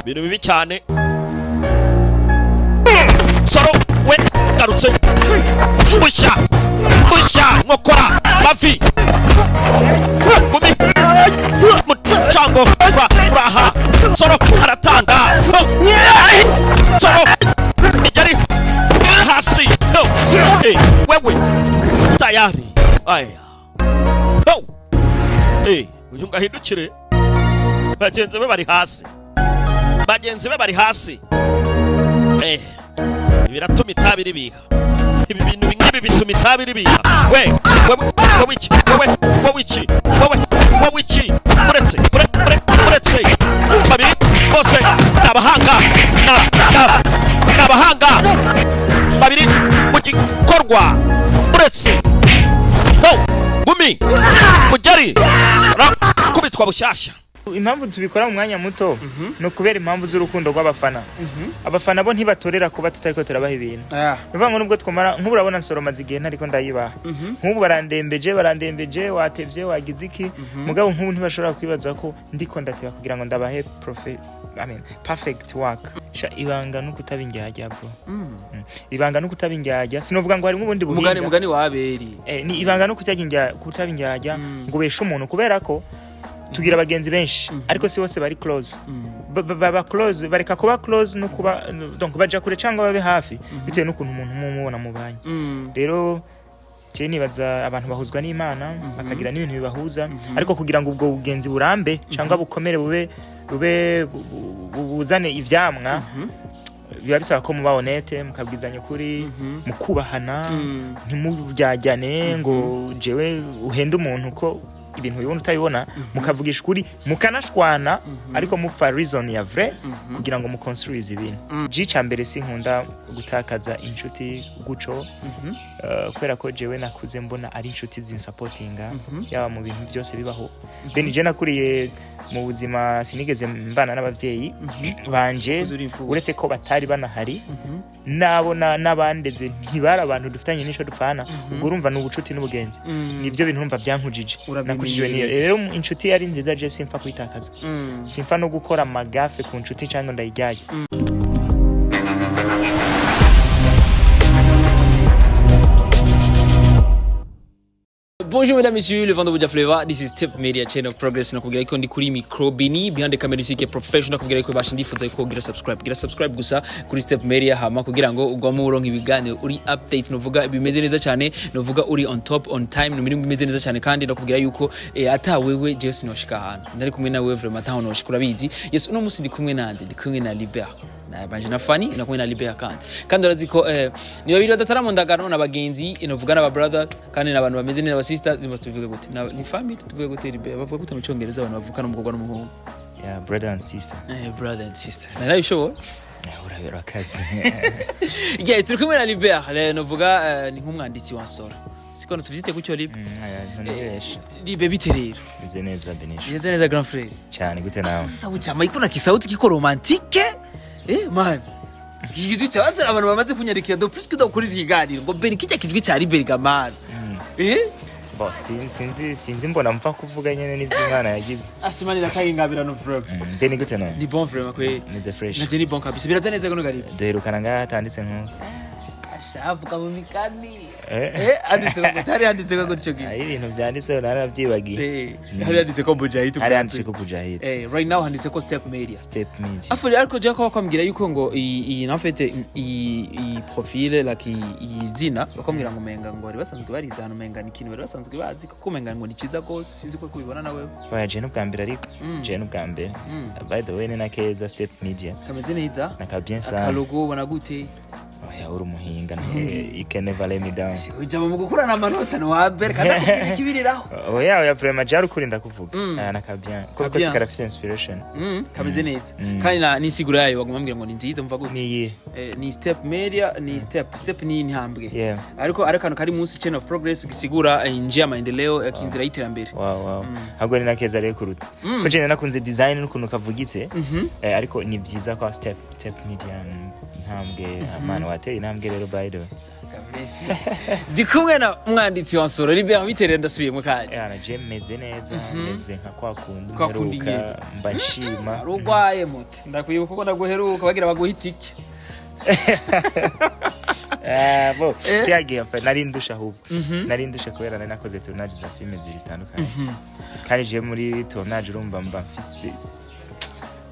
Ibintu bibi cyane. Soro we garutse bushya bushya, nkokora, mavi, gumi, mucango uraha. Soro aratanga, Soro yari hasi. Eh, wewe tayari aya. Ho! Eh, uyu ngo ahindukire, bagenzi be bari hasi, bagenzi be bari hasi. Eh, biratuma itabi ribiha. Ibi bintu nk'ibi bituma itabi ribiha. We wewe, wowe iki? Wowe, wowe iki? Wowe, wowe iki? Uretse uretse babiri bose ni abahanga, ni abahanga babiri mu gikorwa. Uretse ho gumi, mugeri rakubitwa bushyashya. Impamvu tubikora mu mwanya muto ni ukubera impamvu z'urukundo rw'abafana. Abafana bo ntibatorera kuba tutariko turabaha ibintu. Ni ukuvuga ngo nubwo twamara nk'ubu, urabona nsoromaze igihe ntariko ndayibaha. Nk'ubu barandembeje, barandembeje, watevye, wagize iki? Mugabo nk'ubu ntibashobora kwibaza ko ndiko ndateba kugira ngo ndabahe I mean, perfect work. Sha, ibanga no kutaba indyarya, bro. Ibanga no kutaba indyarya. Sinovuga ngo harimo ubundi Umugani buhinga. Mugani wa Abeli. Eh, ni ibanga no kutaba indyarya, ngo ubeshe umuntu, kubera ko tugira abagenzi benshi, ariko si bose bari close. Baba close, bareka kuba close no kuba, donc baja kure cyangwa babe hafi bitewe n'ukuntu umuntu mumubona mu banki. Rero je nibaza abantu bahuzwa n'Imana, bakagira n'ibintu bibahuza, ariko kugira ngo ubwo bugenzi burambe cyangwa bukomere, bube bube buzane ivyamwa, biba bisaba ko muba honnête, mukabwizanya ukuri, mukubahana, ntimuryajyane ngo jewe uhende umuntu ko ibintu ubibona utabibona, mukavugisha ukuri, mukanashwana, ariko mupfa reason ya vrai kugira ngo muconstruise ibintu. Ji ca mbere, sinkunda gutakaza inshuti guco, kubera ko jewe nakuze mbona ari inshuti zinsapotinga, yaba mu bintu byose bibaho. Ben, je nakuriye mu buzima sinigeze mbana n'abavyeyi banje, Uzi uri imfuvyi. uretse ko batari banahari, nabo n'abandeze ntibari abantu dufitanye n'ico dupfana. Ubwo urumva ni ubucuti n'ubugenzi, nibyo bintu urumva byankujije. Urabimenyereye. Nakujijwe niyo. Rero inshuti yari nziza, je simfa kuyitakaza, simfa no gukora amagafe ku nshuti cyangwa ndayijyanye. Bonjour mesdames, messieurs, le vent de Buja Flavor. This is Tip Media Chain of Progress. Nakubwira ko ndi kuri micro Bini, behind the camera CK Professional. Nakubwira ko basha ndifuza ko gira subscribe. Gira subscribe gusa kuri Step Media, hama kugira ngo ugwamo uronka ibiganiro uri update, novuga bimeze neza cyane, novuga uri on top, on time, no bimeze neza cyane. Kandi nakubwira yuko ata wewe jewe sinoshika ahantu. Ndari kumwe nawe vraiment ataho noshika, urabizi. Yes, uno musi ndi kumwe nande? Ndi kumwe na Libert. Nabanje na Fanny, nakumwe na Libert kandi urazi ko ni babiri badatara mu ndagano, na bagenzi, novuga n'aba brother, kandi n'abantu bameze neza, aba sister. Ni tuvuge gute? Ni family, tuvuge gute, Libert? Bavuga gute mu Cyongereza abantu bavukana, umukobwa n'umuhungu? Yeah, brother and sister. Eh, brother and sister, narabishoboye. Yeah, urakaze. Yeah, turi kumwe na Libert rero, novuga ni nk'umwanditsi wa Nsoro, siko tuvyite gutyo, Libe? Aya, ntunibeshe. Libe, bite rero? Meze neza, Benisha. Meze neza, grand frère. Cyane, gute nawe? Sauti chama iko na kisauti kiko romantique, eh man. Kijwi cyabanza abantu bamaze kunyandikira de plus que dukora iki kiganiro ngo Beni, kijya kijwi cya Libert gamana, eh. Bo, sinzi, mbona mpfa kuvuga nyene n'ibyo Imana yagize. Ashimanira kayingabirano vraiment. Beni, gute nawe? Ni bon vraiment kwe. Meze fresh. Naje ni bon kabisa, biraza neza kono garibu. Duherukana ngaha hatanditse nk'uko. Ashavuga mu mikani. Eh. Eh, handitse ko tari handitse ko cyo gihe. Hari ibintu byanditseho narabyibagiye. Eh, hari handitse ko Bujahid. Hari handitse ko Bujahid. Eh, right now handitse ko Step Media. Step Media. Afu ariko je ko bakwambwira yuko ngo iyi en fait iyi profile, like iyi zina, bakwambwira ngo umenga ngo bari basanzwe barize ahantu, umenga ni ikintu bari basanzwe bazi, kuko umenga ngo ni ciza gose. Sinzi ko kubibona nawe. Oya, je n'ubwa mbere ariko. Je n'ubwa mbere. By the way, ni na keza Step Media. Kameze neza. Naka bien sana. Akalogo ubona gute? Oya, uri umuhinga, you can never let me down. Ujama mu gukurana amanota ni wa mbere kandi akubwira ikibiriraho. Oya, oya, vraiment jari ukuri ndakuvuga. Ah, naka bien Ka koko. bien. Karafise inspiration. Kameze neza. Kandi na n'insiguro yayo baguma bambwira ngo ni nziza, mva gute? Ni iyihe? Eh, ni Step Media, ni step ni intambwe, ariko ari akantu kari munsi, chain of progress, gisigura njia ya maendeleo, inzira y'iterambere. Wow, ahubwo ni na keza rero kuruta ko je nakunze design n'ukuntu kavugitse. Eh, ariko ni byiza kwa Step Media, intambwe, mana wateye intambwe rero, by the way. Bless. Ndi kumwe na umwanditsi wa Nsoro, Libert. Biterere, ndasubiyemo kandi. Yana, je meze neza, meze nka kwa kundi Kwa kundi mperuka, nyene. mba nshima. Arugwaye mote, ndakwibuka ko ndaguheruka bagira baguha itike. Eh, bo kiriya gihe nari ndusha ahubwo. Nari ndushe kubera nari nakoze tournage za filime zibiri zitandukanye, kandi je muri tournage urumva mba mfise,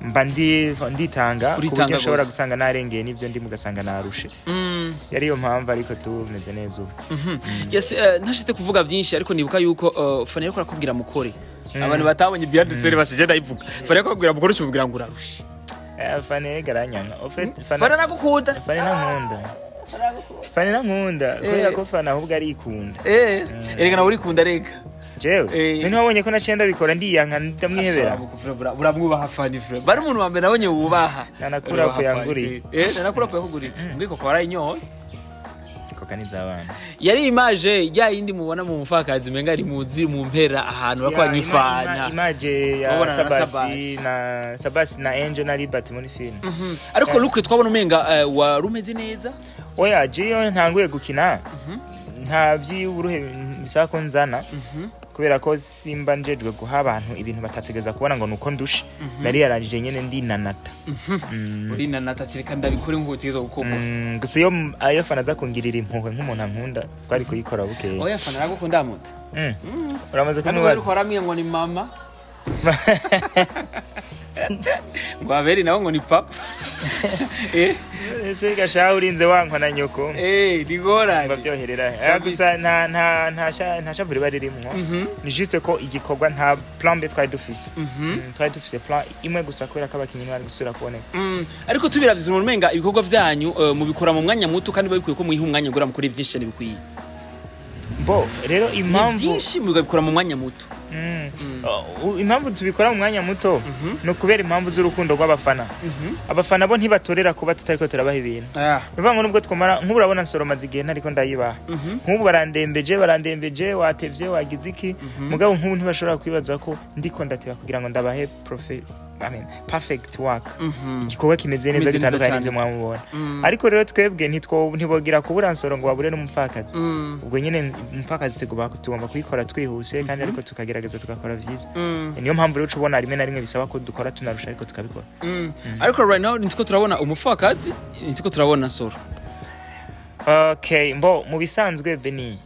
mba ndi nditanga ku Uritanga buryo nshobora gose. gusanga narengeye n'ibyo ndimo, ugasanga narushe. Yari iyo mpamvu, ariko tumeze neza ubu. Yes, ntashitse kuvuga byinshi, ariko nibuka yuko Fani yariko arakubwira mukore. Abantu batabonye behind the scene bashije, ndayivuga. Fani yariko arakubwira mukore, ucumubwira ngo urarushe. Eh, Fani erega aranyanka. Au fait, Fani aragukunda. Fani nankunda, Fani nankunda kubera ko Fani ahubwo arikunda. Erega nawe urikunda rega. Jewe none wabonye ko naciye ndabikora, ndiyanka, ndamwihebera. Uramwubaha Fani frère, bari umuntu wa mbere nabonye wubaha. Nanakura Urubaha ko yanguriye. Fani. Nanakura ko yakuguriye mbiko ko warayinyoye. Koka n'iz'abana. Yari image ya yindi mubona mu mufakazi, umenga ari muzi mu mpera ahantu bakwanywa ifana. Image ya Wabonana na Sabasi. Sabasi. Na Sabasi na Angel na Liberty muri film. Ariko look twabona umenga wari umeze neza. Oya, jewe ntanguye gukina nta by'uburuhe bisaba ko nzana, kubera ko simba njejwe guha abantu ibintu batategereza kubona ngo nuko ndushe. Nari yarangije nyene ndinanata. Urinanata, ati reka ndabikore nk'uko utegerezwa gukorwa. Gusa iyo ayo Fana aza kungirira impuhwe nk'umuntu ankunda, twari kuyikora bukeye. Oya, Fana aragukunda muta. Uramaze Kandi kumubaza? uriko waramwiye ngo ni mama, ngo aberi nawe ngo ni papa. Ese gashaha urinze wankwa na nyoko? Ni ngorane. Ngo byoherera. Kabisa. Gusa nta shavu riba ririmwo. Ni juste ko igikorwa nta plan B twari dufise. Twari dufise plan imwe gusa, kubera ko abakinyi ntibari gusubira kuboneka. Ariko tubiravye umuntu umenga ibikorwa vyanyu mubikora mu mwanya muto, kandi biba bikwiye ko muyiha umwanya kugira mukore byinshi cyane bikwiye. Bo rero Ni impamvu byinshi mubikora mu mwanya muto. Impamvu tubikora mu mwanya muto ni ukubera impamvu z'urukundo rw'abafana. Abafana bo ntibatorera kuba tutariko turabaha ibintu. Ni ukuvuga ngo nubwo twamara nk'ubu, urabona nsoromaze igihe ntariko ndayibaha. Nk'ubu barandembeje, barandembeje, watevye, wagize iki, mugabo nk'ubu ntibashobora kwibaza ko ndiko ndateba kugira ngo ndabahe I mean, perfect work, igikorwa kimeze neza, Kimeze neza gitandukanye cyane. n'ibyo mwamubona. Ariko rero twebwe ntibogira kubura nsoro ngo babure n'umupfakazi. Ubwo nyine umupfakazi tugomba kuyikora twihuse kandi, ariko tukagerageza tugakora vyiza. Niyo mpamvu rero uca ubona rimwe na rimwe bisaba ko dukora tunarusha, ariko tukabikora. Ariko right now nitwo turabona umupfakazi, nitwo turabona Nsoro. Okay, mbo mu bisanzwe, Beni,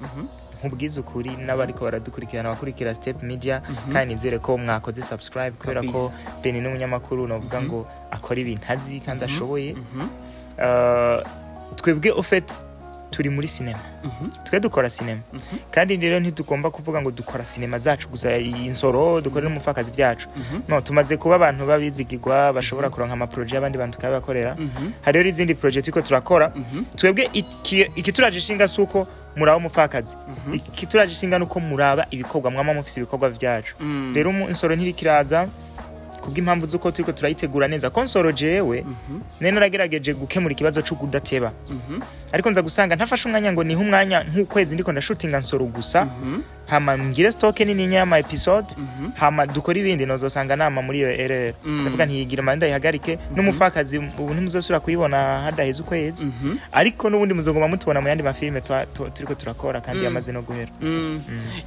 nkubwize ukuri n'abariko baradukurikirana, abakurikira Step Media, kandi nizere ko mwakoze subscribe, kubera ko Beni ni umunyamakuru novuga ngo akora ibintu azi kandi ashoboye. Twebwe au fait turi muri sinema. Twe dukora sinema, kandi rero ntitugomba kuvuga ngo dukora sinema zacu gusa, insoro dukore n'umupfakazi byacu. No tumaze kuba abantu babizigirwa, bashobora kuronka amaprojet y'abandi bantu tukabibakorera. Hari rero izindi projet turiko turakora. Twebwe ikituraje ishinga si uko muraba umupfakazi, ikituraje ishinga ni uko muraba ibikorwa mwama mufise, ibikorwa vyacu. Rero insoro ntirikiraza kubw'impamvu z'uko turiko turayitegura neza, ko nsoro jewe nari naragerageje gukemura ikibazo co kudateba, ariko nza gusanga ntafashe umwanya ngo nihe umwanya nk'ukwezi ndiko ndashutinga nsoro gusa, hama ngire stock nini y'ama episode, hama dukore ibindi, nozosanga nama muri iyo error. Ndavuga ntiyigira manda ndayihagarike, n'umupfakazi ubu ntimuzosubira kuyibona hadaheze ukwezi, ariko n'ubundi muzoguma mutubona mu yandi mafilime turiko turakora kandi yamaze no guhera.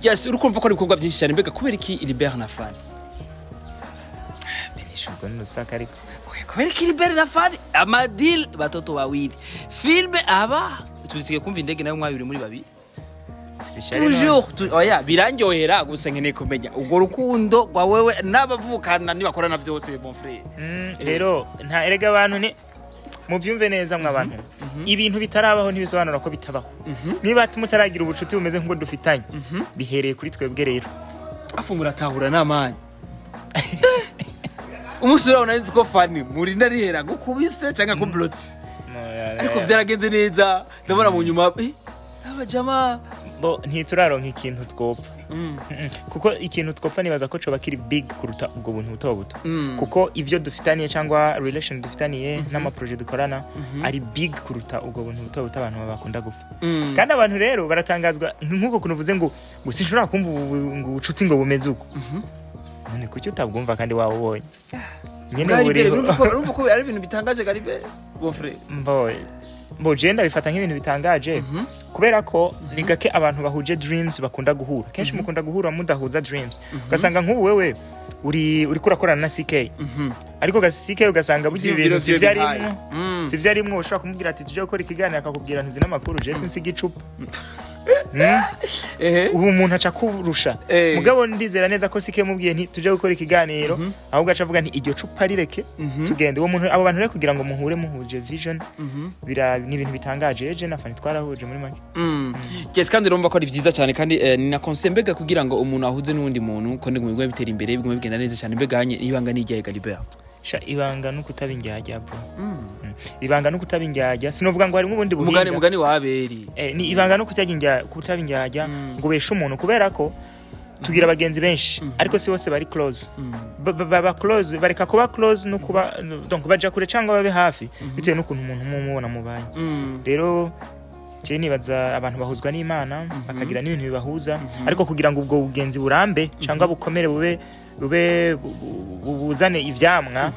Yes, uri kumva ko ari ibikorwa byinshi cyane. Mbega kubera iki Libert na Fani? Benisha, ubwo ni Lusaka ariko. Oya, kubera iki Libert na Fani amadil batoto wawili filme aba tuzisigaye kumva indege nayo mwabiri muri babiri? Ufise ishari none. Toujours oya, birandyohera gusa nkeneye kumenya urwo rukundo rwa wewe n'abavukana nibakorana byose, mon frère. Rero nta, erega abantu ni muvyumve neza mwa bantu, ibintu bitarabaho ntibisobanura ko bitabaho. Niba mutaragira ubucuti bumeze nk'ubwo dufitanye, bihereye kuri twebwe rero. Afungura atahura n'amani umunsi urabona nzi ko Fani murinda rihera gukubise cyangwa kublotse, ariko byaragenze neza, ndabona mu nyuma abajama. Bo ntituraronka ikintu twopfa. Kuko ikintu twopfa nibaza ko coba kiri big kuruta ubwo buntu buto buto, kuko ivyo dufitaniye cyangwa relation dufitaniye n'amaprojet dukorana ari big kuruta ubwo buntu buto buto abantu bakunda gupfa. Kandi abantu rero baratangazwa nk'uko kuntu uvuze ngo sinshobora kumva ngo ubucuti ngo bumeze uko. None kuki utabwumva kandi wawubonye nyine? Bwari Buriho. Urumva ko ari ibintu bitangaje, Garibe, mon frère. Mbo Bo je ndabifata nk'ibintu bitangaje, kubera ko ni gake abantu bahuje dreams bakunda guhura. Kenshi mukunda guhura mudahuza dreams, ugasanga nk'ubu wewe uriko urakorana na CK, ariko CK ugasanga burya ibintu si byo arimwo, si byo arimwo. Ushobora kumubwira ati tujye gukora ikiganiro, akakubwira ntuzi n'amakuru, je sinsiga icupa. Ubu umuntu aca kurusha. Mugabo ndizera neza ko CK mubwiye nti tujye gukora ikiganiro, ahubwo aca avuga nti iryo cupa rireke, tugende. Uwo muntu, abo bantu rero, kugira ngo muhure muhuje vision, ni ibintu bitangaje. Eje na Fani twarahuje muri make. Yes, kandi urumva ko ari vyiza cyane, kandi ni na conseil. Mbega kugira ngo umuntu ahuze n'uwundi muntu ko bigume bitera imbere, bigume bigenda neza cyane, mbega hanye ibanga ni iryahe, Galibert? Sha, ibanga no kutaba indyarya, bro. Ibanga no kutaba indyarya. Sinovuga ngo harimo ubundi umugani buhinga. Mugani wa Abeli. Ni ibanga no kutajya kutaba indyarya, ngo ubeshe umuntu, kubera ko tugira abagenzi benshi, ariko si bose bari close. Baba close, bareka kuba close no kuba, donc baja kure cyangwa babe hafi bitewe n'ukuntu umuntu mumubona mubanye. Rero je nibaza abantu bahuzwa n'Imana, bakagira n'ibintu bibahuza, ariko kugira ngo ubwo bugenzi burambe cyangwa bukomere, bube buzane ivyamwa,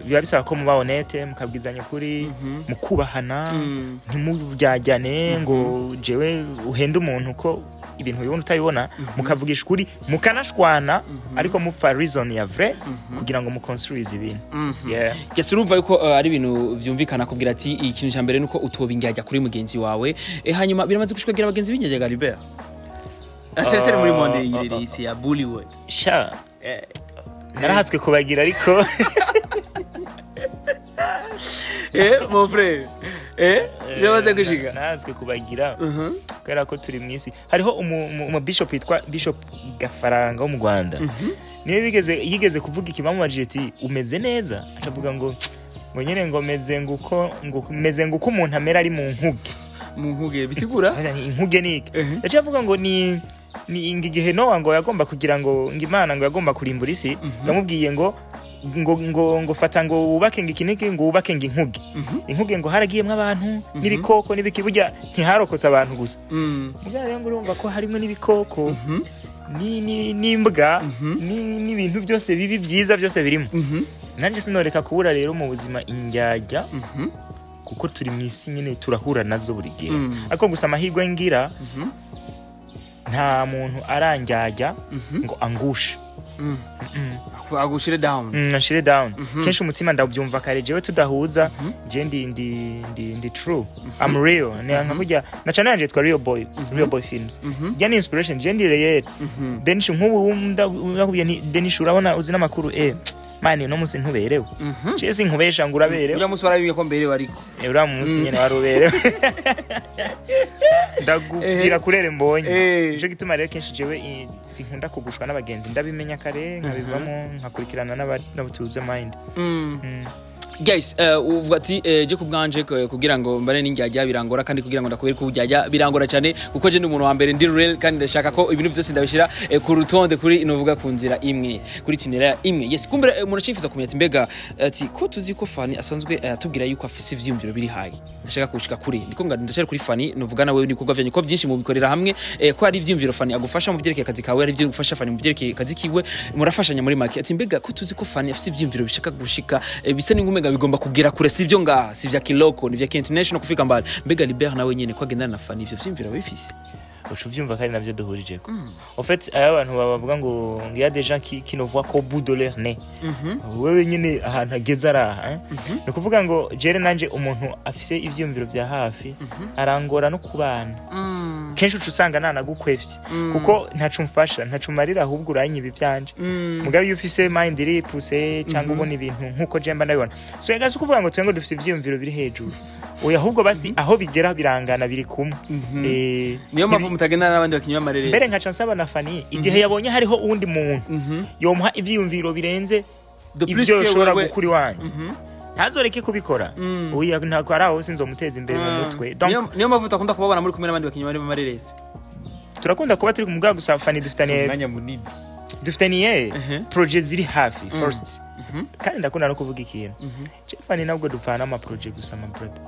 biba bisaba ko muba honnête, mukabwizanya ukuri, mukubahana, ntimuryajyane ngo jewe uhende umuntu ko ibintu ubibona utabibona, mukavugisha ukuri, mukanashwana, ariko mupfa reason ya vrai kugira ngo muconstruise ibintu. Yeah. Yes, urumva yuko ari ibintu vyumvikana kubwira ati ikintu cya mbere nuko utoba indyarya kuri mugenzi wawe. Hanyuma biramaze gushikagira abagenzi b'indyarya, Galibert, cyane muri monde y'ireresi ya Bollywood? Sha, narahatswe kubagira, ariko Mon frère, biramaze gushika? Narahatswe kubagira, kubera ko turi mu isi. Hariho umu bishop witwa Bishop Gafaranga wo mu Rwanda, niyo yigeze kuvuga iki, bamubajije ati umeze neza, acavuga ngo nyine ngo meze ngo uko ngo meze ngo uko umuntu amera ari mu nkuge. Mu nkuge bisigura? Aravuga nti, inkuge ni iki? Yaciye avuga ngo ni ngo igihe Nowa ngo yagomba kugira ngo Imana ngo yagomba kurimbura isi, yamubwiye ngo fata ngo wubake ngo iki n'iki, ngo wubake ngo inkuge. Inkuge ngo haragiyemwo abantu n'ibikoko n'ibiki, burya ntiharokotse abantu gusa. Mugabo rero ngo urumva ko harimo n'ibikoko n'imbwa n'ibintu byose bibi, byiza byose birimo. Nanjye sinoreka kubura rero mu buzima indyarya, kuko turi mu isi nyine, turahura nazo buri gihe. Ariko gusa amahirwe ngira, nta muntu arandyarya ngo angushe. Agushire down. Anshire down. Kenshi umutima ndabyumva kare. Jewe tudahuza, je ndi true, I'm real. Ni nka kurya na channel yanje yitwa Real Boy, Real Boy Films. Jya ni inspiration, je ndi real. Benshi nk'ubu ndakubwiye nti Benshi, urabona uzi n'amakuru, man, uno munsi ntuberewe. Je sinkubesha ngo uraberewe. Uriya munsi warabimye ko mberewe, ariko Uriya munsi nyene wari uberewe, ndakubwira kurere mbonye. Nico gituma rero kenshi jewe sinkunda kugushwa n'abagenzi, ndabimenya kare nkabivamo, nkakurikirana n'abatuze mind. Guys, uvuga ati je ku bwanje kugira ngo mbane n'indyarya birangora, kandi kugira ngo ndakubere ko uburyarya birangora cyane, kuko je ndi umuntu wa mbere ndi real, kandi ndashaka ko ibintu byose ndabishira ku rutonde, kuri novuga ku nzira imwe, kuri tinera imwe. Yes, kumbere umuntu acifuza kumenya ati mbega ati ko tuzi ko Fani asanzwe atubwira yuko afise ivyiyumviro biri high, ashaka gushika kure, ndiko nga ndashaka kuri Fani novuga nawe n'ibikorwa vyanyu ko byinshi mubikorera hamwe, ko hari ivyiyumviro Fani agufasha mu byerekeye akazi kawe, hari ivyo gufasha Fani mu byerekeye akazi kiwe, murafashanya muri make. Ati mbega ko tuzi ko Fani afise ivyiyumviro bishaka gushika, bisa n'ingumenga bigomba kugera kure, sivyo ngaha, si vya kiloko, ni vya international, kufika mbali, mbega Libert nawe nyene ko agendana na Fani, ivyo vyiyumviro bifise? Uca uvyumva ko ari navyo duhurijeko. En fait, aya abantu bavuga ngo y a des gens qui ne voient qu'au bout de leur nez. Wewe nyine ahantu ageze araha, eh? Ni ukuvuga ngo jere nanje umuntu afise ivyiyumviro vya hafi arangora no kubana. Kenshi uca usanga nanagukwevye, kuko ntaco umfasha, ntaco umarira, ahubwo uranyiba ivyanje. Mugabo iyo ufise mind iri poussée cyangwa ubona ibintu nkuko je mba ndabibona, so ega si ukuvuga ngo twe ngo dufise ivyiyumviro biri hejuru, oya, ahubwo basi aho bigera birangana, biri kumwe. Niyo mpamvu mutagendana n'abandi bakinyi b'amareresi. Mbere nkaca nsaba na Fani, igihe yabonye hariho uwundi muntu yomuha ivyiyumviro birenze De plus ibyo que ushobora wewe gukura iwanjye, ntazoreke kubikora. Oya, ntabwo ari aho, sinzomuteza imbere mu mutwe. Donc Niyo mpamvu utakunda kubabona muri kumwe n'abandi bakinyi bari b'amareresi. Turakunda kuba turi ku mugabo, gusa Fani Si dufitaniye umwanya munini. dufitaniye projet ziri hafi first. Kandi ndakunda no kuvuga ikintu. Fanny ntabwo dupfana ama project gusa, my brother.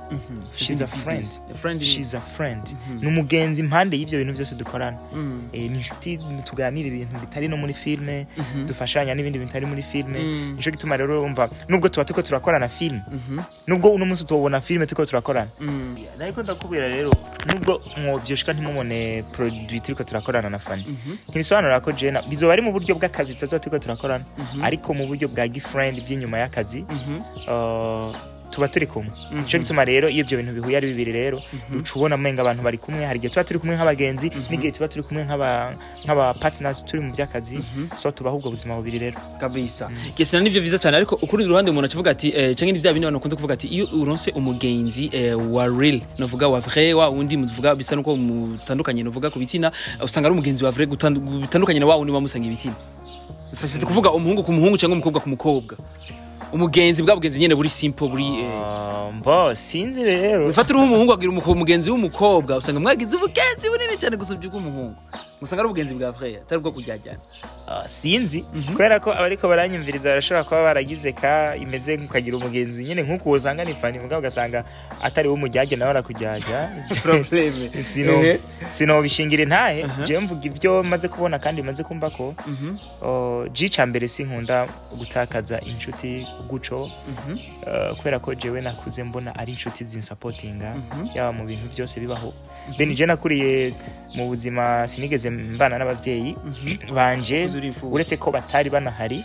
She's a friend. A friend. She's a friend, ni umugenzi impande y'ibyo bintu byose dukorana. Ni inshuti, tuganira ibintu bitari no muri filme, dufashanya n'ibindi bintu bitari muri filme. Nico gituma rero umva, nubwo tuba turiko turakorana filme, nubwo uno munsi tubona filme turiko turakorana, ariko ndakubwira rero, nubwo mwovyoshika ntimubone produit turiko turakorana na Fanny, ntibisobanura ko jena bizoba ari mu buryo bw'akazi tuzoba turiko turakorana, ariko mu buryo bwa girlfriend by'inyuma y'akazi, tuba turi kumwe. Nico gituma rero iyo ibyo bintu bihuye ari bibiri rero, uca ubona umenga abantu bari kumwe. Hari igihe tuba turi kumwe nk'abagenzi, n'igihe tuba turi kumwe nk'aba partners turi mu by'akazi. So tubaho ubwo buzima bubiri rero. Kabisa gesina, nivyo vyiza cyane, ariko ukuri ruhande umuntu akivuga ati canke ni vya bindi abantu bakunze kuvuga ati iyo uronse umugenzi wa real, novuga wa vrai, wa wundi muvuga bisa nuko mutandukanye, novuga ku bitina, usanga ari umugenzi wa vrai bitandukanye na wa wundi bamusanga ibitina. Bifashije kuvuga umuhungu ku muhungu cyangwa umukobwa ku mukobwa, umugenzi bwa bugenzi nyene buri simple, buri. Ah, mbo sinzi rero. Ufata uri umuhungu agira umugenzi w'umukobwa, usanga mwagize ubugenzi bunini cyane gusubya ubw'umuhungu, usanga ari ubugenzi bwa vrai, atari ubwo kujyajyana. Ah, sinzi, kubera ko abariko baranyumviriza barashobora kuba baragize ka imeze ukagira umugenzi nyine nk'uko usanga ni Fanny, mugabo ugasanga atari we umujyajya, nawe arakujyajya. Problème. Sino bishingira intahe. Jewe mvuga ibyo maze kubona kandi maze kumva ko oh, ca mbere sinkunda gutakaza inshuti guco, kubera ko jewe nakuze mbona ari inshuti zinsapotinga, yaba mu bintu byose bibaho. Bene je nakuriye mu buzima sinigeze mbana n'abavyeyi banje, Uzi uri imfuvyi. uretse ko batari banahari,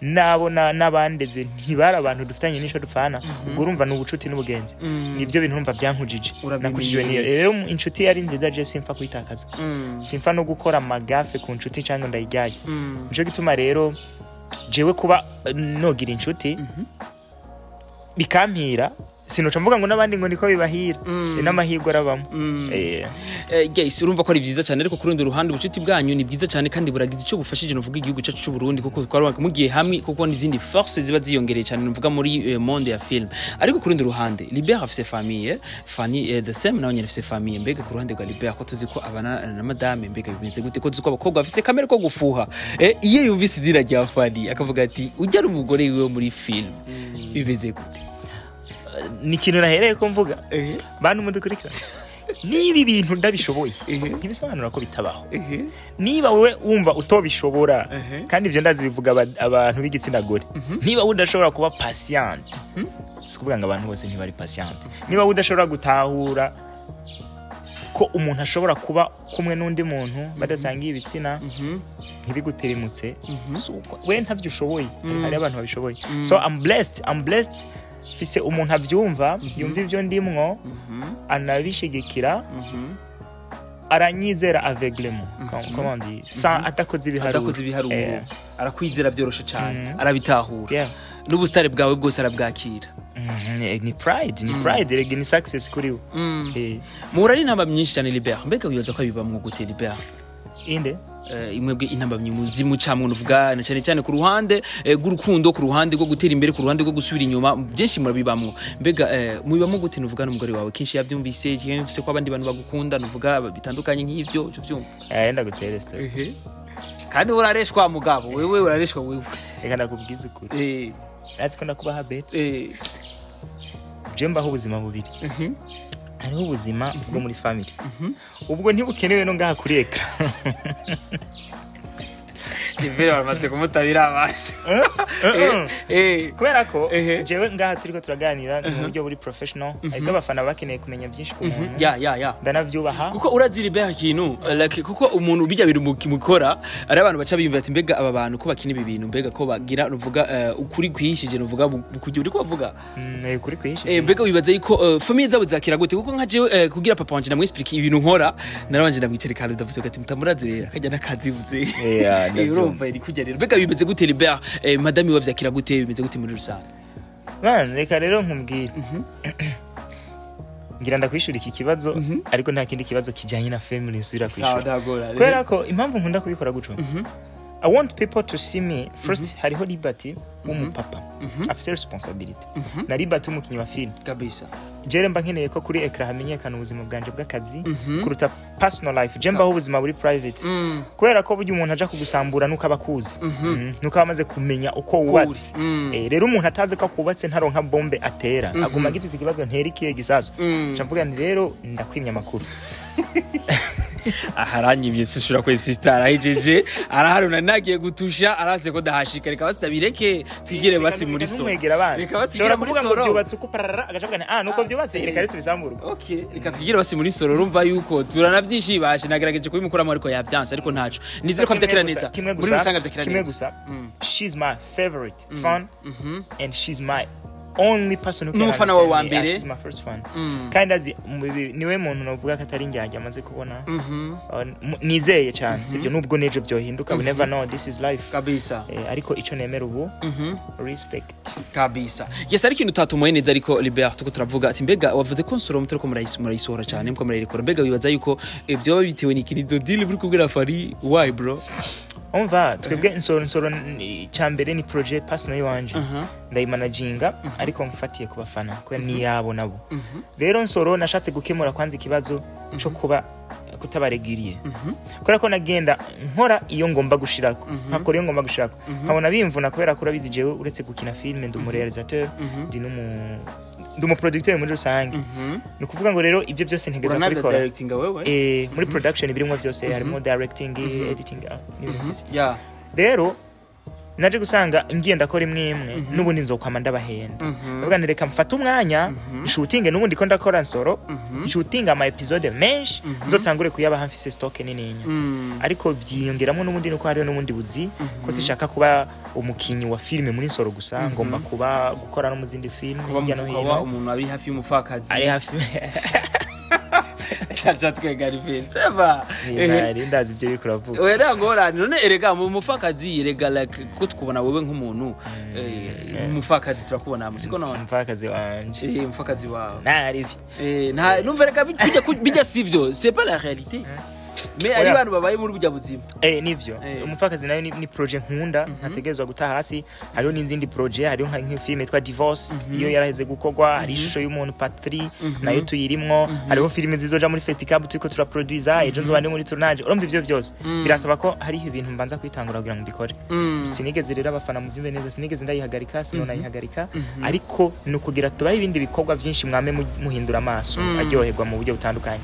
nabo n'abandeze ntibari abantu dufitanye n'ico dupfana. Ubwo urumva ni ubucuti n'ubugenzi, nibyo bintu urumva byankujije. Urabimenyereye. Nakujijwe niyo rero inshuti yari nziza, je simfa kuyitakaza, simfa no gukora amagafe ku nshuti cyangwa ndayijyanye. Nico gituma rero jewe kuba nogira inshuti bikampira, sinoca mvuga ngo n'abandi ngo niko bibahira. N'amahirwe arabamo. Guys, urumva ko ari byiza cyane, ariko ku rundi ruhande ubucuti bwanyu ni bwiza cyane kandi buragize icyo bufashije, nuvuga igihugu cyacu cy'u Burundi, kuko twari mugiye hamwe, kuko n'izindi force ziba ziyongereye cyane, nuvuga muri monde ya film. Ariko ku rundi ruhande Libert afise famille, Fanny the same, nawe nyene afise famille. Mbega ku ruhande rwa Libert, ko tuzi ko abana na madame, mbega bimeze gute, ko tuzi ko abakobwa bafise kamere ko gufuha, iyo yumvise izina rya Fanny akavuga ati ujya ari umugore wiwe muri film, bimeze gute? Ni ikintu nahereye ko mvuga, bantu mudukurikira, niba ibintu ndabishoboye, ntibisobanura ko bitabaho. Niba wowe wumva utobishobora, kandi ibyo ndazi bivuga abantu b'igitsina gore, niba wowe udashobora kuba patient, si ukuvuga ngo abantu bose ntibari patient, niba wowe udashobora gutahura ko umuntu ashobora kuba kumwe n'undi muntu badasangiye ibitsina, ntibiguterimutse. Si uko we ntabyo ushoboye, hari abantu babishoboye. So I'm blessed, I'm blessed, mfise umuntu abyumva, yumva ibyo ndimwo, anabishigikira, aranyizera aveuglement. Comment on dit sans atakoze ibiharuro. Adakoze ibiharuro. Arakwizera byoroshe cyane. Arabitahura. N'ubusitari bwawe bwose arabwakira. Ni pride, ni pride rege, ni success kuri we. Muhura ari intambamyi nyinshi cyane, Libert. Mbega wibaza ko bibamwo gute, Libert? Inde? Imwebwe intambamyi muzimucamwo, nuvuga na cyane cyane ku ruhande rw'urukundo, ku ruhande rwo gutera imbere, ku ruhande rwo gusubira inyuma, byinshi murabibamwo. Mbega mubibamwo gute, nuvuga n'umugore wawe kenshi yabyumvise, yumvise ko abandi bantu bagukunda, nuvuga bitandukanye nk'ibyo, icyo byumva? Ndagutere story. Kandi urareshwa mugabo, wewe urareshwa wewe. Reka ndakubwiza ukuri. Azi ko ndakubaha bet. Je mbaho ubuzima bubiri. Hariho ubuzima bwo muri family, ubwo ntibukenewe no ngaha kuri écran. Libert baramaze kumutabira abasha. Kubera ko jewe ngaha turiko turaganira ni mu buryo buri professional, ariko abafana bakeneye kumenya byinshi ku muntu. Ya. Ndanavyubaha. Kuko urazi Libert ikintu, like, kuko umuntu bijya bintu mukora ari abantu baca biyumva ati mbega aba bantu ko bakina ibi bintu, mbega ko bagira, nuvuga ukuri kwihishije, nuvuga kugira uri kubavuga. Kuri kwihishe. Mbega wibaza yuko famille zabo zakira gute? Kuko nka jewe kugira papa wanje ndamwexplique ibintu nkora, narabanje ndamwicarika ahantu, ndavuze ati mutamurazi rero akajya n'akazivuze. Yeah, ndavyumva. Urumva iri kujya rero, mbega bimeze gute, Libert? Madame we vyakira gute? Bimeze gute muri rusange? Man, reka rero nkubwire, ngira ndakwishura iki kibazo, ariko nta kindi kibazo kijanye na family nsubira kwishura, ndagora. kubera ko impamvu nkunda kubikora guco, I want people to see me first. Hariho Liberty w'umupapa afise responsibility na Liberty w'umukinyi wa film. Jere mba nkeneye ko kuri écran hamenyekana ubuzima bwanje bw'akazi kuruta personal life. Je mbaho ubuzima buri private kubera ko burya umuntu aja kugusambura nuko aba akuzi, nuko aba amaze kumenya uko wubatse. Rero umuntu atazi ko akubatse ntaronka bombe atera, aguma agifise ikibazo, ntera ikihe gisasu. Nca mvuga nti rero ndakwimya amakuru. Aha aranyimye, sishura kwe sister arahejeje, araharuna, nagiye gutusha arase ko ndahashika. Reka basi tabireke, twigire basi muri so Ntumwegera abanzi. Reka basi Nshobora twigire muri kuvuga ngo soro. byubatse uko, pararara, agaca avuga nti: "Ah, nuko byubatse, reka rero tubizamure uko." Okay, reka twigire basi muri soro. Urumva yuko turanavyishibashe, nagerageje kubimukuramo ariko yavyanse, ariko ntaco, nizere ko Kimwe avyakira gusa- neza. Kimwe Muri gusa, rusange avyakira kimwe neza. gusa, she's my favorite fan and she's my only person who can N'umufana wawe wa understand me. mbere. Yeah, she's my first fan. Kandi azi niwe muntu novuga ko atari indyarya amaze kubona. Nizeye cyane, sibyo? Nubwo n'ejo byohinduka, we never know, this is life. Ariko icyo nemera ubu, respect. Kabisa, yes. Ariko ikintu utatomoye neza, ariko Libert, tuko turavuga ati mbega wavuze ko nsoro mutariko murayisohora cyane, muko murayirekora, mbega wibaza yuko vyoba bitewe n'ikirizo deal buri kubwira Fari? Why, bro? Umva, twebwe nsoro icya mbere ni projet personal iwanje, ndayimanaginga ariko mfatiye ku bafana kubera niyabo nabo. Rero nsoro nashatse gukemura kwanza ikibazo cyo kuba kutabaregiriye, kubera ko nagenda nkora iyo ngomba gushirako, nkakora iyo ngomba gushirako, nkabona bimvuna, kubera ko urabizi jewe uretse gukina filme ndi umurealisateur, ndi umuproducteur muri rusange. Ni ukuvuga ngo rero ibyo byose ntegeza Uranabya kubikora. Directinga wewe? Muri production birimo byose, harimo directing, editing, n'ibintu byose. Rero naje gusanga ngiye ndakora imwe imwe, n'ubundi nzokwama ndabahenda. Ndavuga nti reka mfate umwanya nshutinge, n'ubundi ko ndakora nsoro, nshutinge ama episode menshi, nzotangure kuyabaha mfise stock nininya. Ariko byiyongeramo n'ubundi nuko hariho n'ubundi buzi ko sinshaka kuba umukinyi wa filime muri nsoro gusa, ngomba kuba gukora no mu zindi filime Kuba hirya no ukaba hino. umuntu ari hafi y'umupfakazi. Ari hafi. Caca twegari seba. Nari ndazi ibyo uriko uravuga. Oya, nta ngorane. None erega mu mupfakazi, erega like ko tukubona wewe nk'umuntu, umupfakazi turakubona siko none? Umupfakazi wanje. Umupfakazi wawe. Naribi. Nta numva reka bijya sivyo, c'est pas la réalité, mais ari Oya. abantu babaye muri burya buzima. Nivyo. Umupfakazi nayo ni projet nkunda, ntategerezwa guta hasi. Hariho n'izindi projet, hariho nka nk'ifilme yitwa Divorce, iyo yaraheze gukorwa, hari ishusho y'umuntu part 3 nayo tuyirimwo, hariho filime zizoja muri festival turiko turaproduisa, ejo nzoba ndi muri tournage. Urumva ivyo byose birasaba ko hariho ibintu mbanza kwitangura kugira ngo mbikore. Sinigeze rero, abafana muvyumve neza, sinigeze ndayihagarika, sinonayihagarika, ariko ni ukugira tubahe ibindi bikorwa byinshi, mwame muhindura amaso aryoherwa mu buryo butandukanye.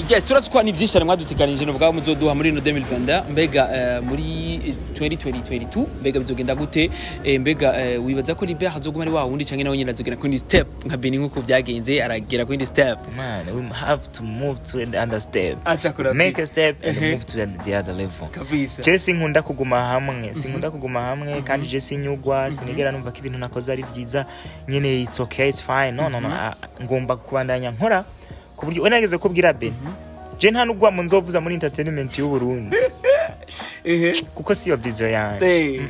Yes, turazi ko ni byinshi cyane mwaduteganije no muzoduha muri ino 2020. Mbega muri 2022 mbega bizogenda gute? Mbega wibaza ko Libert azoguma ari wa wundi, canke nawe nyine azogera kuri step nka Beni nkuko byagenze, aragera kuri step? Man, we have to move to the other step. Acha kurapika. Make a step and move to the other level. Je sinkunda kuguma hamwe, sinkunda kuguma hamwe, kandi je sinyugwa, sinigera numva ko ibintu nakoze ari byiza nyene, it's okay, it's fine. No, no, no. Ah, ngomba kubandanya nkora ku buryo we nageze kubwira Ben, je nta nugwa mu nzovuza muri entertainment y'u Burundi, kuko siyo vision yanjye.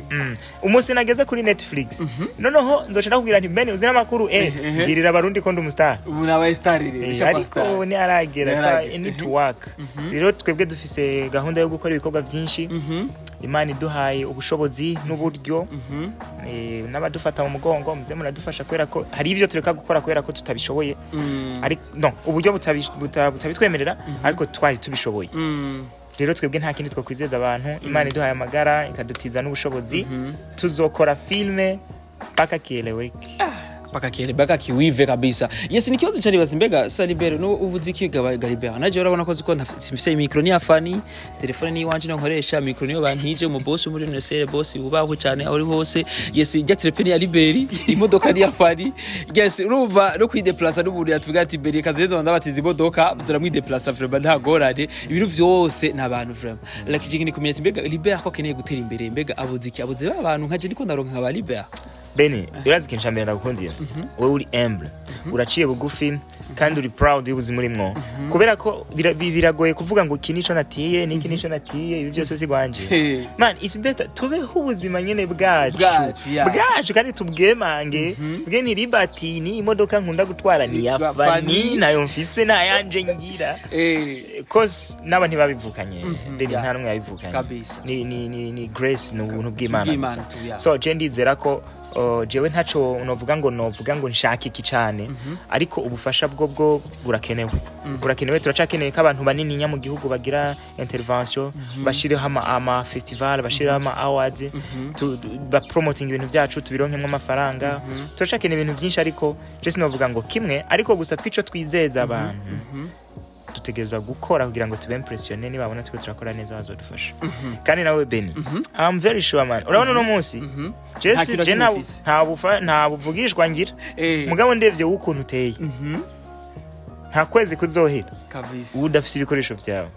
Umunsi nageze kuri Netflix, noneho nzoca ndakubwira nti: "Ben, uzi n'amakuru, mbwirira abarundi ko ndi umustar." Ubu nabaye star rero. Ariko ubu ntiharagera sa. Ntiharagera. I need to work. Rero twebwe dufise gahunda yo gukora ibikorwa byinshi, Imana iduhaye ubushobozi n'uburyo, n'abadufata mu mugongo, muze muradufasha, kubera ko hari ibyo tureka gukora kubera ko tutabishoboye, ariko no uburyo butabitwemerera, ariko twari tubishoboye. Rero twebwe nta kindi twakwizeza abantu, Imana iduhaye amagara ikadutiza n'ubushobozi, tuzokora filme mpaka kieleweke. Paka kiele baka kiwive kabisa. Yes, ni kibazo cyari bazi mbega Salibert no ubuzi ki Galibert naje urabona ko ziko simfise micro ni afani, telefone ni iwanje nkoresha, micro niyo bantije mu boss muri NSR, boss ubaho cyane aho uri hose. Yes, ijya telefone ya Liberi, imodoka ni afani. Yes, urumva no kwideplacer n'umuntu yatuvuga ati Beri kazi ndabatiza imodoka, turamwideplacer vraiment, nta ngorane. Ibintu vyose nta bantu vraiment like je ni kumenya ati mbega Libert ko akeneye gutera imbere, mbega abuze iki? Abuze ba bantu nka je ndiko ndaronka nka ba Libert? Beni, urazi ikintu ca mbere ndagukundira? Wowe uri humble. Uraciye bugufi kandi uri proud y'ubuzima urimwo, kubera ko biragoye kuvuga ngo iki nico natiye, n'iki nico natiye, ibi byose si gwanje. Man, it's better tubeho ubuzima nyene bwacu. Bwacu, yeah. Bwacu, kandi tubwemange bwe ni liberty. Ni imodoka nkunda gutwara ni ya Yitwa Fani. Fanny. Nayo mfise, nayanje ngira, cause n'aba ntibabivukanye. Baby, nta n'umwe yabivukanye. Kabisa. Ni grace, ni ubuntu bw'Imana Bw'Imana gusa. tu, yeah. So je ndizera ko jewe ntaco novuga ngo nshaka iki cane, ariko ubufasha bwo burakenewe, burakenewe. Turacakeneye ko abantu banini nya mu gihugu bagira intervention, bashireho ama festival, bashireho ama awards, ba promoting ibintu byacu, tubironkemwo amafaranga. Turacakeneye ibintu byinshi, ariko je sinovuga ngo kimwe, ariko gusa twico twizeza abantu, dutegerezwa gukora kugira ngo tube impressionné. Nibabona twe turakora neza, bazodufasha. Kandi nawe Beni, I'm very sure, man, urabona uno munsi je Nta kintu je na kimwe ufise. nta buvugishwa ngira, mugabo ndevye ukuntu uteye, nta kwezi kuzohera udafise ibikoresho vyawe.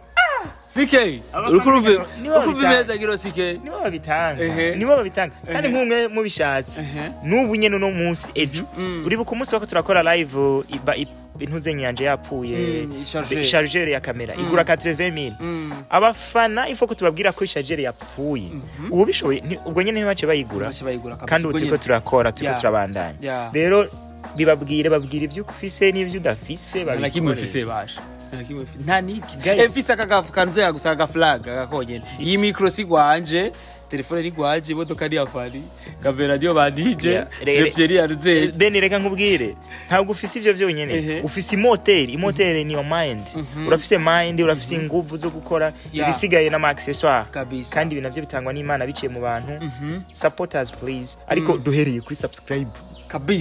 CK, urukumva Nibo urukumva babitanga. imeza giro CK. Nibo babitanga, nibo babitanga. Kandi nk'umwe mubishatse, n'ubu nyene, uno munsi, ejo, uribuka umunsi wako turakora live, iba intuze nyanje yapfuye. Chargeur. Chargeur ya kamera igura 80,000. Abafana ifo ko tubabwira ko chargeur yapfuye, ubu bishoboye ubwo nyene ntibace bayigura. Bace bayigura kabisa. Kandi ubu Ubwo turiko nyene. turakora, turiko turabandanya. Rero bibabwire, babwire ibyo ufise n'ibyo udafise. Nta na kimwe Babikore. mfise basha, nta na kimwe mfise, nta niki. Guys. Mfise aka kanzu gusa, aka flag aka konyene. Iyi micro si gwanje, telefone ni gwanje, imodoka ni ya Fani, kamera niyo ba DJ. Yeah. Trépied ya Ruzeri. Beni, reka nkubwire, ntabwo ufise ivyo vyonyene. Ufise imoteri. Imoteri niyo mind. Urafise mind, urafise inguvu zo gukora. Ibisigaye n'ama accessoire. Kandi ibi navyo bitangwa n'Imana biciye mu bantu. Support us please, ariko duhereye kuri subscribe.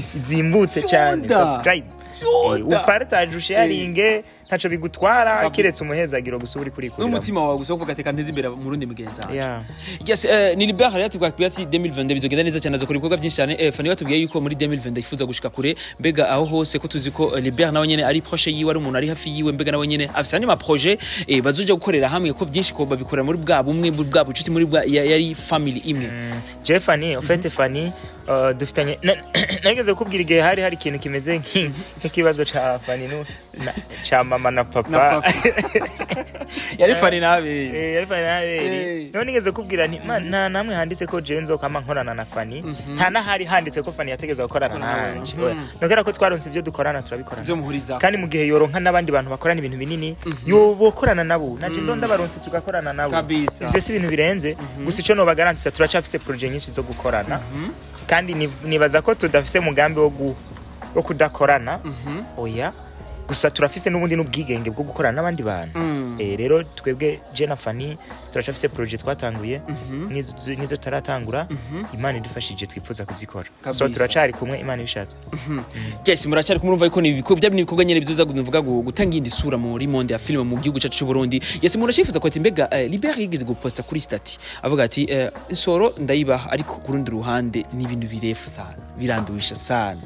Zimbutse cyane. Fyonda. Subscribe. Fyonda. Upartage, usharinge, ntaco bigutwara kiretse umuhezagiro gusa uri kurikurira. N'umutima wawe gusa uvuga ati kanteze imbere mu rundi mugenzi wanje. Yes, ni Libert rero tubwira ati 2022 bizogenda neza cyane, azokora ibikorwa byinshi cyane. Fanny batubwiye yuko muri 2022 yifuza gushika kure. Mbega aho hose ko tuzi ko Libert nawe nyene ari proche yiwe, ari umuntu ari hafi yiwe, mbega nawe nyene afise andi ma projet bazoja gukorera hamwe, ko byinshi ko babikorera muri bwa bumwe, muri bwa bucuti, muri bwa yari family imwe? Je Fanny, en fait Fanny, dufitanye nageze kukubwira igihe hari ikintu kimeze nk'ikibazo ca Fanny ca mama na papa. Na papa. Yari Fanny nabe. Eh, yari Fanny n'Abeli. None nigeze kukubwira nti man, nta namwe handitse ko jewe nzokama nkorana na Fanny, nta n'ahari handitse ko Fanny yategeza gukorana Gukorana nanje. nawe. Oya. Nokera ko twaronse ibyo dukorana, turabikorana. Byo muhuriza. Kandi mu gihe yoronka n'abandi bantu bakorana ibintu binini, yobokorana nabo, naje ndonda baronse tugakorana nabo. Ivyo si ibintu birenze. Gusa ico nobagarantisa, turacafise projet nyinshi zo gukorana, kandi nibaza ko tudafise umugambi wo kudakorana. Oya, gusa turafise n'ubundi n'ubwigenge bwo gukorana n'abandi bantu. Rero twebwe, je na Fanny, turacafise projet twatanguye n'izo tutaratangura. Imana idufashije twifuza kuzikora. So turacari kumwe, Imana ibishatse. Yes, muracyari kumwe. Urumva yuko ni ibikorwa bya ibikorwa nyene bizoza kuvuga gutanga iyindi sura muri monde ya film mu gihugu cyacu cy'u Burundi. Yes, umuntu ashifuza ko ati mbega Libert yigeze guposta kuri statut avuga ati insoro ndayibaha, ariko ku rundi ruhande ni ibintu birefu sana, biranduwisha sana.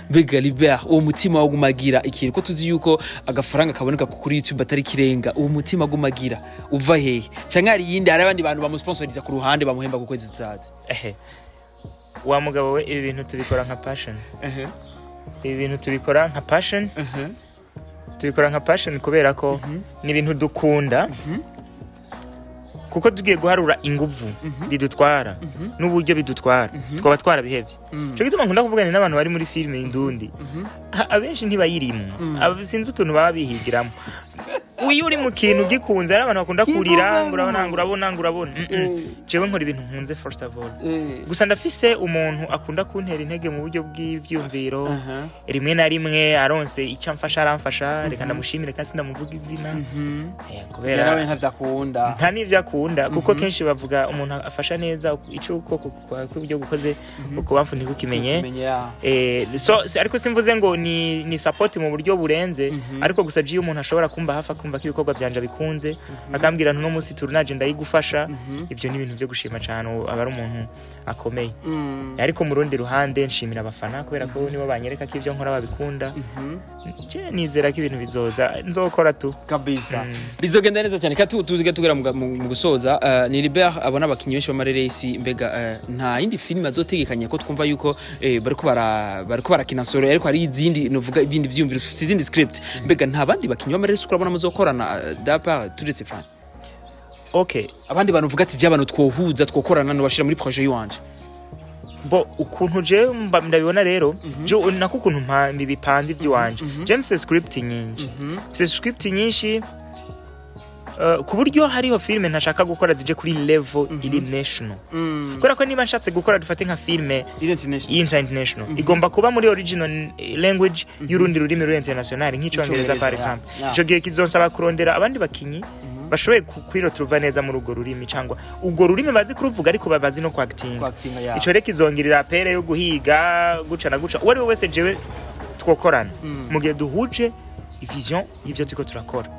Mbega Libert, uwo mutima wo gumagira ikintu, ko tuzi yuko agafaranga kaboneka kuri YouTube atari kirenga, uwo mutima gumagira uva hehe? Canke hari yindi, hari abandi bantu bamusponsoriza ku ruhande, bamuhemba ku kwezi tutazi? Ehe, wa mugabo we, ibi bintu tubikora nka passion. Ibi bintu tubikora nka passion. Tubikora nka passion kubera ko ni ibintu dukunda, kuko tugiye guharura inguvu bidutwara n'uburyo bidutwara, twaba twarabihevye. Cyo gituma nkunda kuvugana n'abantu bari muri filime indundi. Abenshi ntibayirimo. Sinzi utuntu baba bihigiramo. Iyo uri mu kintu gikunze, hari abantu bakunda kurira ngo urabona, ngo urabona, ngo urabona. Jewe nkora ibintu nkunze first of all. Gusa ndafise umuntu akunda kuntera intege mu buryo bw'ivyumviro. Rimwe na rimwe aronse icyo amfasha aramfasha. Reka ndamushimire kandi sindamuvuga izina. Kubera nawe kubera ntavyakunda. Nta n'ivyo akunda, kuko kenshi bavuga umuntu afasha neza ico ukuboko kwawe kw'iburyo gukoze, ukubamfu ntikukimenye. Kukimenye, ya. So, ariko simvuze ngo ni support mu buryo burenze, ariko gusa iyo umuntu ashobora kumba hafi, akumva ko ibikorwa byanje bikunze, akambwira nti uno munsi tournage ndayigufasha, ibyo ni ibintu byo gushima cyane. Aba ari umuntu akomeye. Ariko mu rundi ruhande nshimira abafana, kubera ko nibo banyereka ko ibyo nkora babikunda. Je nizera ko ibintu bizoza, nzokora tu. Kabisa, bizogenda neza cyane. Kandi tuzige tugera mu gusoza, ni Libert abona abakinyi benshi b'amareresi. Mbega nta yindi filime azotegekanya, ko twumva yuko bariko barakina Nsoro, ariko hari izindi, novuga ibindi vyiyumviro, ufise izindi script? Mbega nta bandi bakinyi b'amareresi urabona muzokorana, dapa turetse fan? Okay. Abandi bantu uvuga ati je abantu twohuza, twokorana, nobashira muri projet yiwanje? Bo ukuntu je ndabibona rero, je nako ukuntu bipanze iby'iwanje, je mfise script nyinshi, mfise script nyinshi, ku buryo hariho filime ntashaka gukora zije kuri level iri national, kubera ko niba nshatse gukora, dufate nka filime international, igomba kuba muri original language y'urundi rurimi ruri international, nk'icyongereza par exemple. Ico gihe kizonsaba kurondera abandi bakinyi bashoboye kwiroturuva neza muri urwo rurimi, cyangwa urwo rurimi bazi kuruvuga ariko bazi no kwactinga. Ico rero kizongerera pere yo guhiga guca na guca uwo ari we wese jewe twokorana, mu gihe duhuje vision y'ivyo turiko turakora.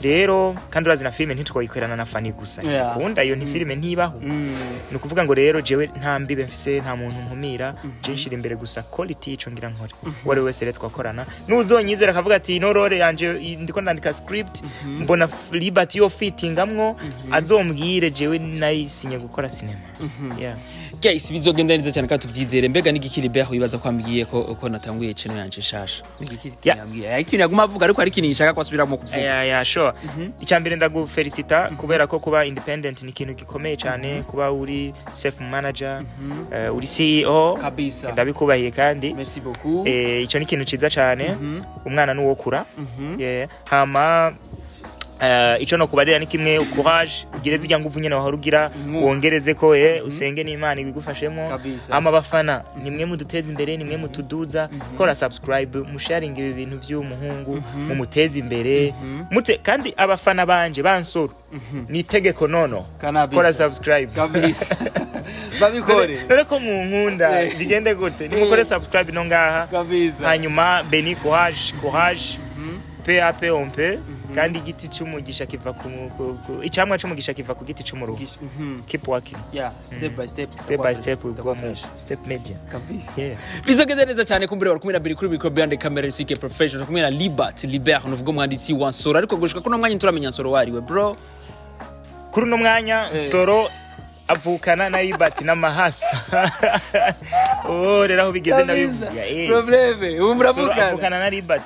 Rero kandi urazi na filime ntitwoyikorana na Fani gusa, kunda iyo ni filime ntibaho. Ni ukuvuga ngo rero jewe nta mbibe mfise, nta muntu nkumira. Je nshira imbere gusa quality y'ico ngira nkore. Uwo ari we wese rero twakorana, n'uzonyizera akavuga ati no role yanje ndiko ndandika script, mbona Liberty yo fitingamwo, azombwire. Jewe nayisinye gukora cinema, yeah. Guys, bizogenda neza cyane kandi tubyizere. Mbega n'igiki Libert wibaza ko ambwiye ko natanguye channel yanje nshasha? N'igiki yambwiye? Hari ikintu yaguma avuga, ariko hari ikintu nshaka ko asubiramo kuvuga. Yeah, sure. Icya mbere, ndagufelicita kubera ko kuba independent ni ikintu gikomeye cyane, kuba uri self manager, uri CEO. Kabisa. Ndabikubahiye kandi. Merci beaucoup. Icyo ni ikintu ciza cyane. Umwana nuwokura. Yeah. Hama ico no kubarira ni kimwe: courage, ugire zirya nguvu nyene wahora ugira, wongereze ko usenge n'Imana ibigufashemo. Kabisa. Hama abafana, nimwe muduteza imbere, nimwe mutuduza. Kora subscribe, musharinga ibi bintu by'umuhungu, mumuteze imbere. Mute kandi abafana banje bansoro, ni itegeko nono kora subscribe. Kabisa, babikore. Dore ko munkunda, bigende gute? Nimukore subscribe no ngaha. Hanyuma Beni, courage, courage. Peu à peu on peut. Kandi igiti cy'umugisha kiva ku icyamwa cy'umugisha kiva ku giti cy'umuruho. Keep working. Yeah, step by step. Step by step we go Tutakuwa mu fresh. Step Media. Kabisa. Yeah. Bizogenda neza cyane. Kumbure wari kumwe na Beri kuri micro, behind camera CK Professional, kumwe na Libert, Libert nuvuga umwanditsi wa Nsoro, ariko gushika kuno mwanya turamenya Nsoro wariwe, bro. Kuri uno mwanya, Nsoro avukana na Libert n'amahasa. Oh, rero aho bigeze ndabivuga. Problème ubu Nsoro muravukana. Avukana na Libert.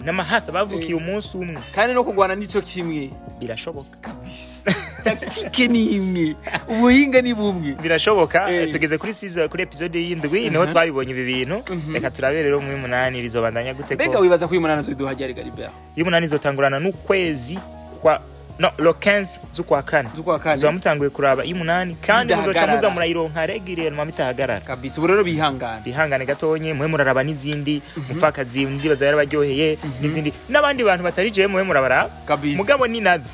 N'amahasa, bavukiye umunsi umwe. Kandi no kugwana nico kimwe. Birashoboka. Kabisa, tactique ni imwe, ubuhinga ni bumwe. Birashoboka. Tugeze kuri season, kuri episode y'indwi niho twabibonye ibi bintu. Reka turabe rero muri munani bizobandanya gute. Mbega Ko wibaza ko uyu munani azoduha ryari, Galibert? Y'umunani izotangurana n'ukwezi kwa, no, le 15 z'ukwa kane. Z'ukwa kane. Muzoba mutanguye kuraba iy'umunani kandi muzoca Bidahagarara. muza murayironka régulièrement, mitahagarara. Kabisa, ubu rero bihangana. Bihangane gatonye, muhe muraraba n'izindi mupfakazi, ndibaza yarabaryoheye, n'izindi n'abandi bantu batari jewe, muhe murabaraba. Mugabo ni nazo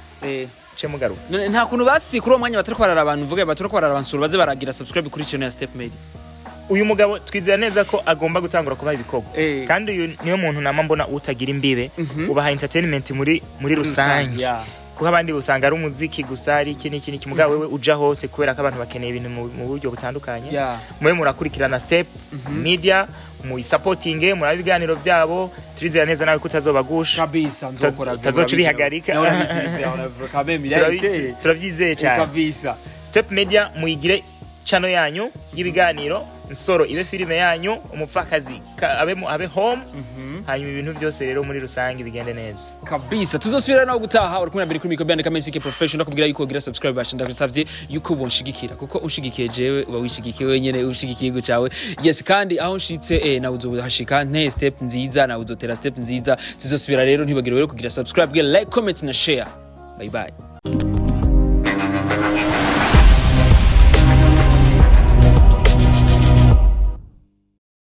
ce mugaruka. None nta kuntu basi kuri uwo mwanya batari kwarara abantu, mvuge batari kwarara abansura, baze baragira subscribe kuri channel ya Step Media? Uyu mugabo twizera neza ko agomba gutangura kubaha ibikorwa. Kandi uyu niyo muntu nama mbona utagira imbibe, ubaha entertainment muri rusange, kuko abandi usanga ari umuziki gusa, ari iki n'iki n'iki. Mugabo wewe uja hose, kubera ko abantu bakeneye ibintu mu buryo butandukanye. Mube murakurikirana Step Media, muyisapotinge, murabe ibiganiro byabo. Turizera neza nawe ko utazobagusha. Kabisa, nzokora. Utazoca ubihagarika. Turabyizeye cyane. Step Media muyigire channel yanyu y'ibiganiro, Nsoro ibe filime yanyu, umupfakazi abe home, hanyuma ibintu byose rero muri rusange bigende neza. Kabisa, tuzosubira nawe gutaha. Uri kumwe na Beri kuri micro, behind camera CK Professional. Ndakubwira yuko ugira subscribe basha, ndagusavye yuko bonshigikira, kuko unshigikiye jewe uba wishigikiye wenyene, ushigikiye igihugu cawe. Yes, kandi aho nshitse nawe uzohashika. Nteye step nziza, nawe uzotera step nziza. Tuzosubira rero, ntibagire rero kugira subscribe, like, comment na share. Bye bye.